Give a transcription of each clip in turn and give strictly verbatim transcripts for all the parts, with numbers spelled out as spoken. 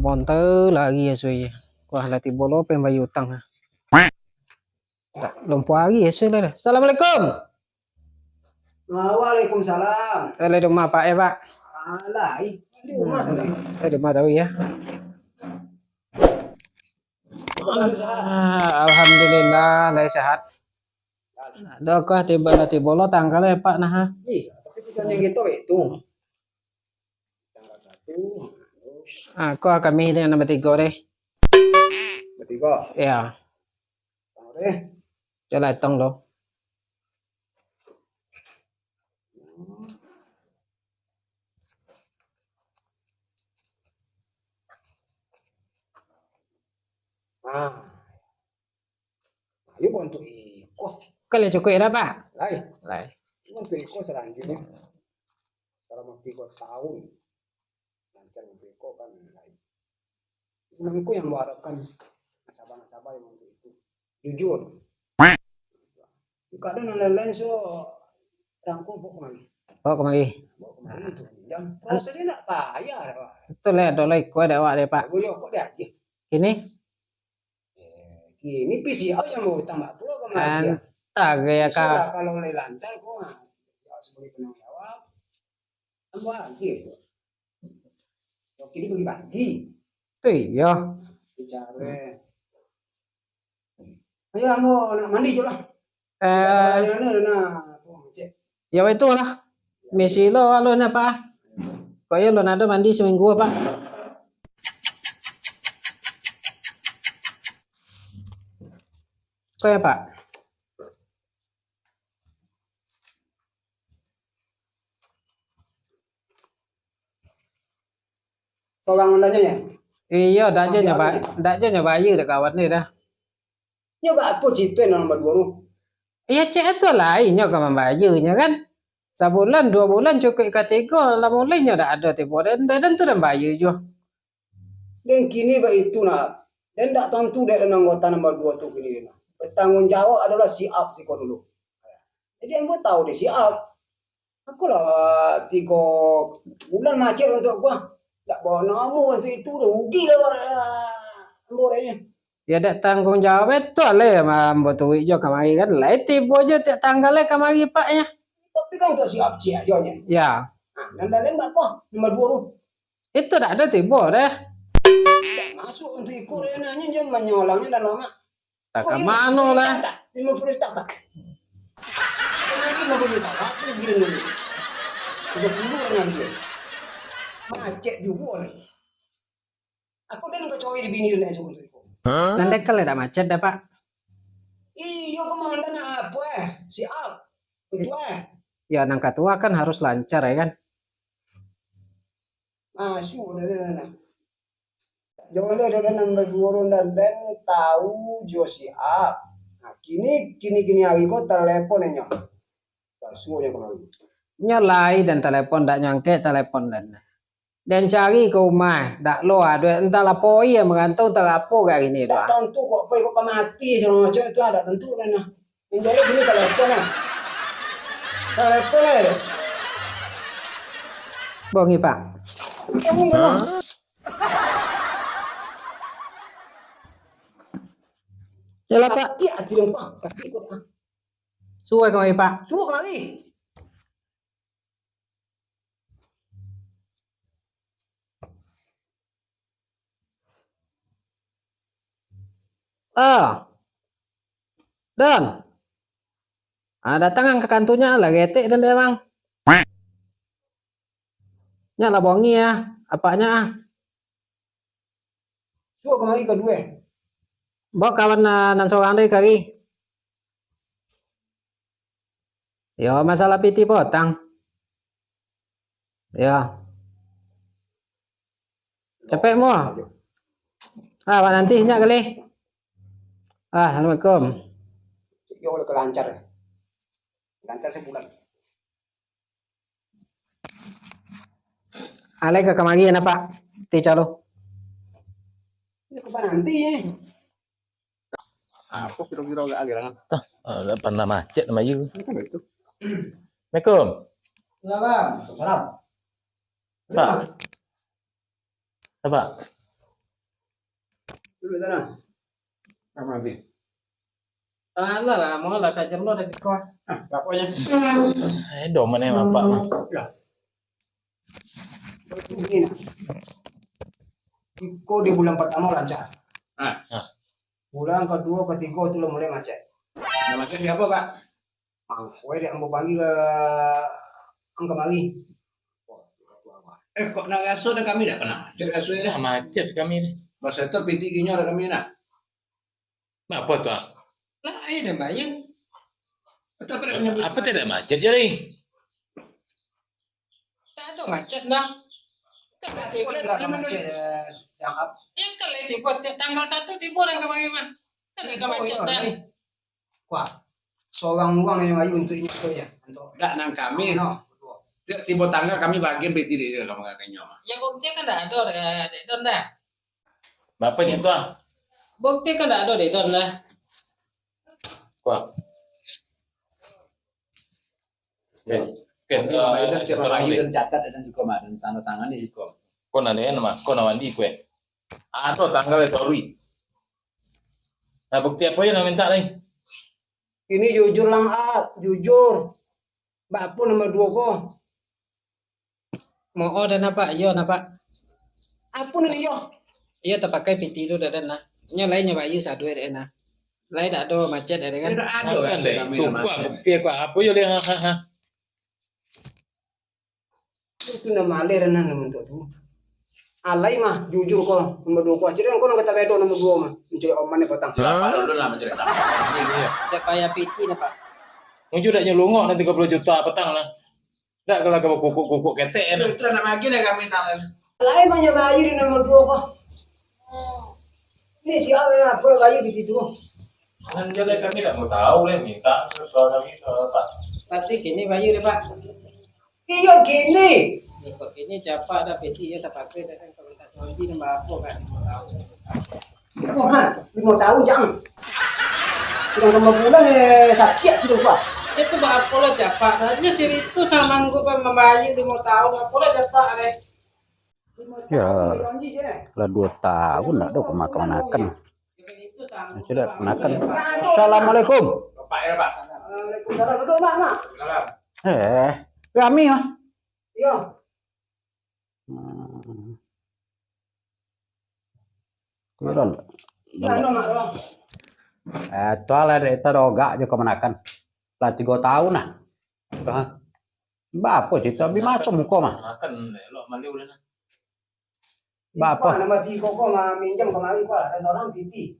Monto lari asuih. Wah, lah tibo lo pen bayi utang. Dak, lompo ari asuih lah. Assalamualaikum. Waalaikumsalam. Eh, lah di rumah Pak, eh, Pak? Alah, ih, di rumah tu. Eh, di rumah tahu ya. Ah, alhamdulillah, lah sehat. Ado kok tibo lah tibo lo tanggal ya, Pak, nah. Ih, tapi bukan yang gitu, itu. Tanggal satu. Ah, kok kami ni nombor tigo deh. Nombor tigo. Ya. Tanggal deh. Coba hitung lo. Ah. Ayo bantu iko. Kalau cukup dah, Pak? Lai. Lai. Bantu iko selanjutnya. Selama tiga tahun. Lancar bantu iko kan lai. Itu memang iko yang mengharapkan nasabah-nasabah yang bantu itu. Jujur. Kadang nan lain-lain so rangko bawa kemari. Bawa kemari. Bawa kemari itu. Dan prosesnya nak payah, Pak. Betul lah, ado lah iko ada awak deh, Pak. Boleh kok dia aja. Ini? Eh, kini P C R yang mau tambah pulo kemari. Antah gaya. Sudah, kalau mulai lancar kok, ah, ya, sebagai penanggung jawab, tambah lagi. Kini bagi-bagi. Tu iyo. Bicara. Ayo, ambo nak mandi je lah. Eh, ayo, nak, nak, nak. Ya, itu lah. Misi lo, alo ni, Pak. Kok iyo lo nado mandi seminggu, Pak? Kok ya, Pak? Sorang ondanya ya? Iyo, dak jo nyo ba-, dak jo nyo bayar dek kawan ni dah. Nyo baa apo cito nan nomor duo tu? Iyo, cek tu lah, inyo ka mambayarnyo kan. Sabulan, duo bulan cukuik ka tigo, lah mulai nyo dak ado tibo, dan, dan tu nan bayar juo. Den kini baitu nah, den dak tantu dek den anggota nomor duo tu kini den nah. Batangguang jawab adolah si Ap siko dulu. Jadi ambo tahu dek si Ap. Aku lah tigo bulan macet untuak gua. Dak bawa namo untuak itu, rugi lah ambo dek nyo. Ya dak tangguang jawab tu alai ambo turuik jo kamari kan. Lai tibo jo tiok tanggal lai kamari Pak nyo. Tapi kan untuak si Ap ciek jo nyo. Ya. Nah, nan lain-lain baa apo? Nomor duo tu. Itu dak ado tibo deh. Dak masuak untuak iko deh, nanyo je manyolangnyo dalam mak. Tak ka mano lah. Limo puluah juta, Pak. Lagi limo puluah juta, Pak. Apa lagi dengan dia? Tiga puluh dengan dia. Macet juo ni. Aku dah nang kacau di bini dan esok tu. Nan dekel dak macet dah, Pak. Iyo, komandan apo eh? Si Ap. Ketua eh? Ya, nan ketua kan harus lancar ya kan? Masuak dah, dah, dah, dah. Jangan dah, dah, dah, nan baduo urang dan, dan tahu jo si Ap. Nah, kini, kini, kini hari ko telepon nyo. Pasuo nyo kamari. Nyo lai dan telepon, dak nyo angkek telepon dan. Den cari ka rumah, dak lo ado, entahlah poi yang merantau, entah apo gak hari ni tu. Dak tantu kok poi kok ka mati, segala macam tu dak tantu dan nah. Yang jadi gini telepon lah. Telepon lah tu. Bongi, Pak. Bongi dulu. Yalah, Pak. Iya, hati dong, Pak. Tapi ikut, ah. Suruh kamari, Pak. Suruh kamari. Ah. Dan. Ah, datang ang ka kantunyo lah, retek dan dia, Bang. Nyak lah bongi ah, apaknyo ah. Suruh kamari kaduo. Bawa kawan na-, nan sorang tadi kari. Yo, masalah piti potang. Yo. Capek mo. Ah, awak nanti nyak kali. Ah, assalamualaikum. Yo, udah kelancar. Lancar sebulan. Alai ka kamari, anak Pak. Ti calo. Ini kapan nanti, eh? Apo kiro-kiro agak agerangan? Tah, ah, dak pernah macet nama you. Macam itu. Assalamualaikum. Salam. Salam. Pak. Apa? Duduk sana. Sama nanti. Alah lah, mau lah sajam lo dari siko. Ah, aponyo? Eh, do mano bapak mah? Lah. Iko di bulan pertama lancar. Ah. Ah. Bulan kedua, ketiga tu lah mulai macet. Lah macet di apo, Pak? Ah, weh, dek ambo panggil ka, ka kamari. Eh, kok nak raso dah kami dah pernah macet raso dah. Macet kami ni. Masa tu piti kinyo dah kami nak. Nak apa tu, ah? Lah, ayo dah bayar. Betul apa nak menyebut? Apa tidak macet jadi? Tak ada macet dah. Kan dah tiba dah macet, eh, cakap. Ya kan lah tiba, tiap tanggal satu tiba dah kamari mah. Kan ada macet dah. Wah, seorang uang yang ayu untuk inyo tu ya. Untuk dak nang kami. No. Tiap tiba tanggal kami bagian piti dia kalau mengakannya mah. Ya bukti kan dah ada dah, dek Don dah. Bapak nyentuh ah. Bukti kan dak ada dek Don dah. Wah. Oke. Oke, eh, siapa lagi? Dan catat dan siko mah, dan tanda tangan di siko. Kau nak nama? Kau nak mandi kue? Atau tanggal sorry. Nah, bukti apa yang nak minta lagi? Ini jujur lang, ah, jujur. Bak apa nomor dua ko? Mo'o dah nampak, iyo nampak. Apa nan iyo? Iyo tapakai piti tu dah, dah nah. Nyo lain nyo bayu saduai dah nah. Lai dak ado macet dah kan? Dak ado kan, kan deh. Itu kuah bukti kuah. Apa yo dia? Ha, ha, ha. Itu nama alai renang nama tu. Alai mah, jujur ko, nomor dua ko. Akhirnya ko nak kata bedo nomor dua mah. Mencari oman ni patang. Hah? Kalau lu lah mencari tangan. Iya. Dak payah piti dah, Pak. Jujur dak nyelungok nanti tiga puluh juta patang lah. Dak kalau kau kukuk-kukuk ketek kan. Itu nak bagi dah kami tangan. Alai mah nyo bayu di nomor dua ko. Ni siapa yang apa bayu di situ? Kan jadi kami dak mau tahu lah, minta soal kami soal apa. Berarti kini bayu deh, Pak. Iyo, kini. Yo, kok kini capak dah piti yo tapakai dah kan kalau tak janji nambah apa kan? Limo tahun. Limo tahun, Jang. Sudah lima bulan, eh, sakit tu, Pak. Itu baapo lah capak? Hanya si Ritu sama nggo mambayar limo tahun, apo lah capak deh. Ya, lah dua tahun ndak ado pemakaman akan. Sudah pemakaman. Assalamualaikum. Bapak ya, Pak. Waalaikumsalam. Duduk, Mak, Mak. Salam. Eh, kami ah. Iya. Hmm. Kurang. Anu, Mak, doang. Eh, tu lah dek tadogak jo kamanakan. Lah tigo tahun nah. Hah? Bapo cerita bi masuk muko mah? Makan elok mandi ulun nah. Bapo? Iko nama tigo ko mah minjam kamari ko lah, dan seorang piti.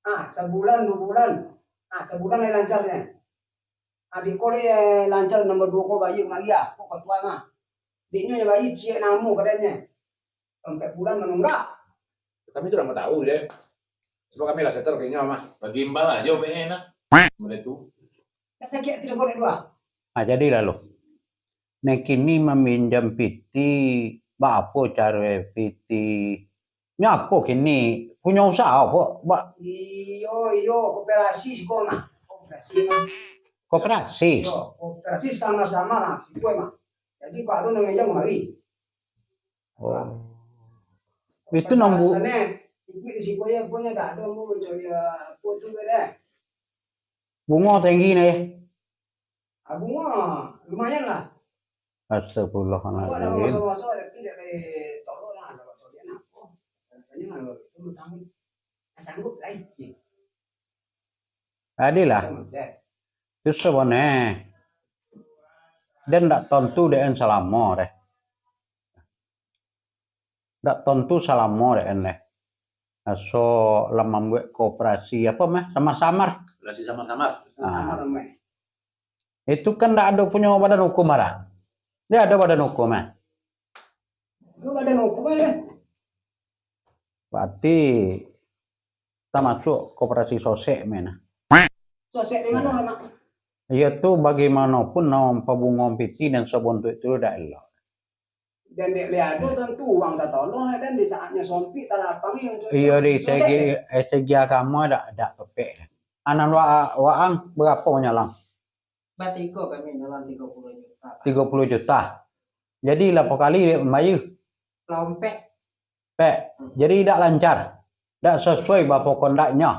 Ah, sabulan, dua bulan. Ah, sabulan lai lancar nyo. Adik ko lai lancar nomor dua ko bayu kamari ah, ko ketua mah. Dek nyo nyo bayu ciek namo kadannyo. Sampai bulan manunggak. Kami tu dak mau tahu je. Cuma kami lah settle kayaknya mah. Bagi imbal aja P E nah. Mulai tu. Dak sakit tidak boleh dua. Ah, jadi lalu. Nek kini maminjam piti, baapo caro piti? Nyo apo kini? Punyo usaha apo, Pak? Iyo, iyo, koperasi siko mah. Koperasi mah. Koperasi? Iyo, koperasi sama-sama lah, siko mah. Jadi, kok ado nang minjam kamari. Oh. Itu nang bu- Ibu di siko ya, punyo dak ado mau mencari apo tu deh. Bungo tinggi nah ya? Ah, bungo lumayan lah. Astagfirullahaladzim. Aku ada masa-masa ada tidak boleh tolong lah, kalau tolong apo. Katanya kalau itu utang, ah, sanggup lah. Adilah. Itu sebenarnya. Dan ndak tentu dek en salamo deh. Ndak tentu salamo dek en deh. Aso lah mambuek koperasi apo mah? Samar-samar. Koperasi samar-samar. Ah. Samar namanya. Itu kan ndak ado punyo badan hukum, Ara. Ndak ado badan hukum, eh. Itu badan hukum, eh. Berarti tamasuak koperasi sosek, men. Sosek di mano, Mak? Iyo tu, bagaimanopun, no, pabunguan piti dan sabontuak itu dak elok. Dan dek liado tantu uang tatolong lah, dan di saatnya sompik talapang yang untuk. Iyo, di segi, eh, segi agamo dak, dak pepek. Anan wa-, waang berapo nyalang? Batigo kami dalam tigo puluh juta, Pak. Tigo puluh juta. Jadi, lapo kali dek mambayar? Lah ompek. Pek. Hmm. Jadi, dak lancar? Dak sasuai bapo kondaknyo.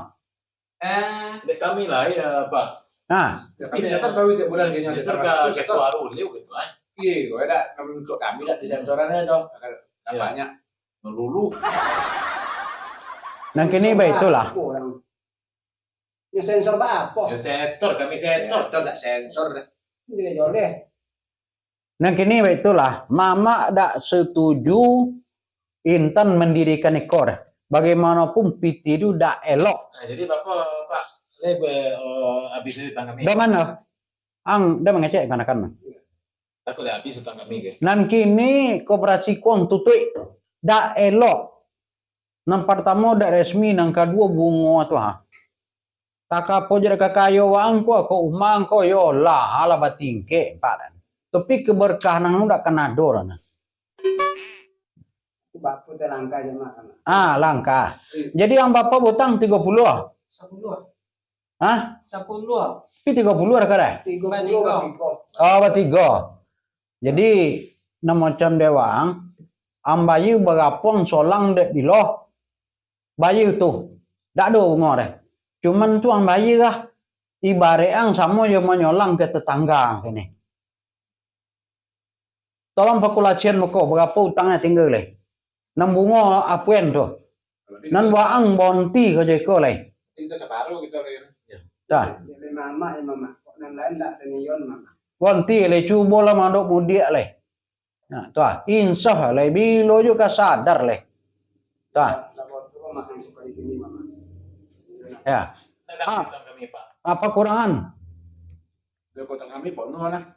Eh. Dek kami lah, ya, Pak. Ha. Ya, kami setor tahu tiap bulan kayaknya, setor setor ka, setor. Ketua Arul, ya, gitu, eh. Iya, kau dak, kami, untuk kami dak disetoran ya, dong. Ya. Banyak. Melulu. Nang kini baitulah. Yo sensor ba apo? Yo setor, kami setor. Yo, dak sensor dah. Ini joleh. Nang kini baitulah, mamak dak setuju Intan mandirikan iko dah. Bagaimanapun piti tu dak elok. Nah, jadi bapa, Pak, le be, oh, habis dari tangan ni. Dah mano? Ang, dah mangecek kanakan mah. Takut dah habis utang kami ke? Nan kini koperasi kuang tutuik. Dak elok. Nan partamo dak resmi, nan kaduo bungo tu ha. Takapo je dak kakayo waang ko, ko umang ko yo lah, alah batingkek empat. Tapi keberkahan dak kan ado lah nah. Bapak tu langkah je mah. Ah, langkah. Iya. Jadi yang bapak utang tigo puluh. Sapuluah. Hah? Sapuluah. Tapi tigo puluah dah kadai? Tigo puluah. Batigo. Oh, batigo. Jadi, nan macam dek waang, ang bayia barapo ang solang dek bilo, bayia tu. Dak ado bungo deh. Cuman tu ang bayia lah. Ibarat ang samo jo manyolang ka tetangga kini. Tolong pakulasian mako, barapo utang nan tingga lai? Nan bungo apuan tu. Nan waang bonti ko jo iko lai. Itu saparuh kita lai. Tah. Jadi mamak ya mamak. Kok nan lain dak tanion mamak. Bonti lai, cubolah mandok mudiak lai. Nah, tu ah, insaf lai, bilo jo ka sadar lai. Tu ah. Ya. Ah, apa kurangan? Dia kota kami penuh lah.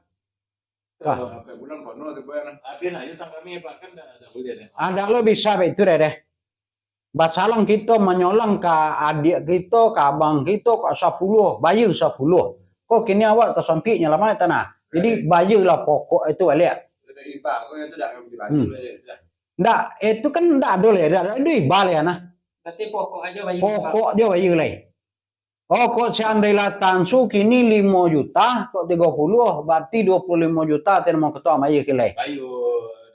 Ah. Sampai bulan penuh tu bayar. Tapi lah, utang kami, Pak, kan dah, dah boleh deh. Ada lo bisa baik itu deh, deh. Basalang kito manyolang ka adiak kito, ka abang kito, ka sapuluah, bayia sapuluah. Kok kini awak tasampik nyalamaik tanah. Jadi, bayia lah pokok itu baliak. Ada iba, kok itu dah boleh baju Hmm. Lah, dah. Ndak, itu kan ndak ado lai, ndak ado iba lai, nah. Berarti pokok aja bayia, Pak. Pokok dia bayia lai. Oh, kok seandai lah tansu kini limo juta, kok tigo puluah, berarti duo puluah limo juta tadi mau ketua mayar kilai. Ayo,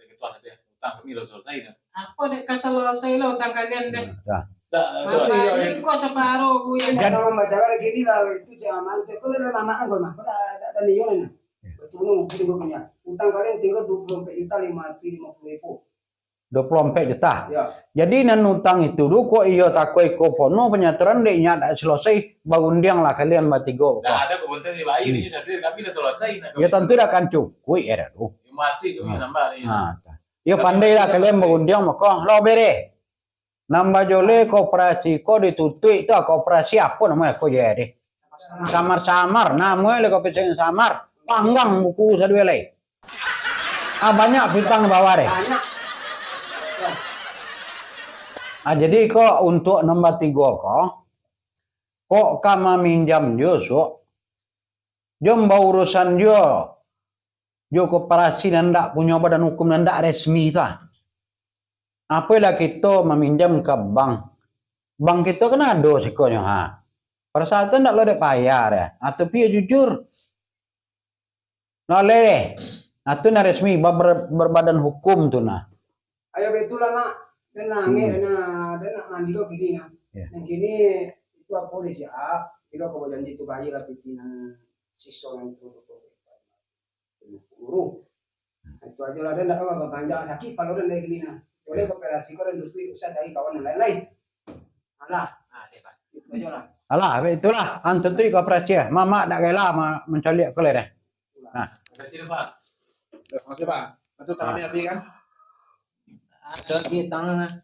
dek ketua tadi, utang kami lah selesai dah. Apa dek ka selesai lah utang kalian deh? Dah. Dah, dah. Balik kok separuh, Bu, ya. Kalau membaca kini lah, itu cek aman, tu kau dah lama kan, kau mah, kau dah, dah, dah liur ni. Betul, mungkin kau punya. Utang kalian tinggal dua puluh empat juta lima ratus lima puluh ribu. Dua puluh ampek juta. Ya. Jadi, nan utang itu tu, kok iyo takuik ko pono panyatoran, dek inyo dak selesai, barundianglah kalian batigo. Dah ko. Ada ko bontai dibayar, hmm, inyo sadar, kami dah selesai, nah. Ya, kami tentu dah akan cukuik, ya, dah tu. Ya, mati kami. Hmm. Nambah ni. Ha, ta. Yo, kami pandailah mati kalian dah mati. Barundiang, mako, lo bere. Nambah joleh koperasi ko ditutuik tu, koperasi apo namonyo ko je deh? Samar-samar, namonyo leh koperasi samar, panggang buku sadue lai. Ah, banyak pitang di bawah deh. Banyak. Ah, jadi ko untuk nambah tigo ko, kok ka maminjam jo, Sok? Jom baurusan jo, jo koperasi nan ndak punyo badan hukum, nan ndak resmi tu ah. Apolah kito maminjam ka bank. Bank kito kan ado sikonyo ha. Parasaan tu ndak lo dek payah deh. Ah, tapi yo jujur. Lah leh. Ah, tu nan resmi, ba-, ber-, berbadan hukum tu nah. Ayo, baitulah, Mak. Den nangih, hmm, den nak, den nak mandi lo kini, nah. Ya. Nan kini, itu apo disiap, kiro ko bajanji tu bayia lah pimpinan siso nan itu tu. Guru. Itu ajo lah, den ndak tahu apa panjang sakik palo den dari kini, nah. Boleh koperasi ko den duit usah cari kawan yang lain-lain. Alah. Ah, deh, Pak. Itu ajo lah. Alah, baik itulah. Antu tu iko percaya. Mamak dak rela ma-, mancaliak ko lai deh. Nah. Terima kasih, Pak. Terima kasih, Pak. Betul, tangan ni habis, kan? Ada di tangan.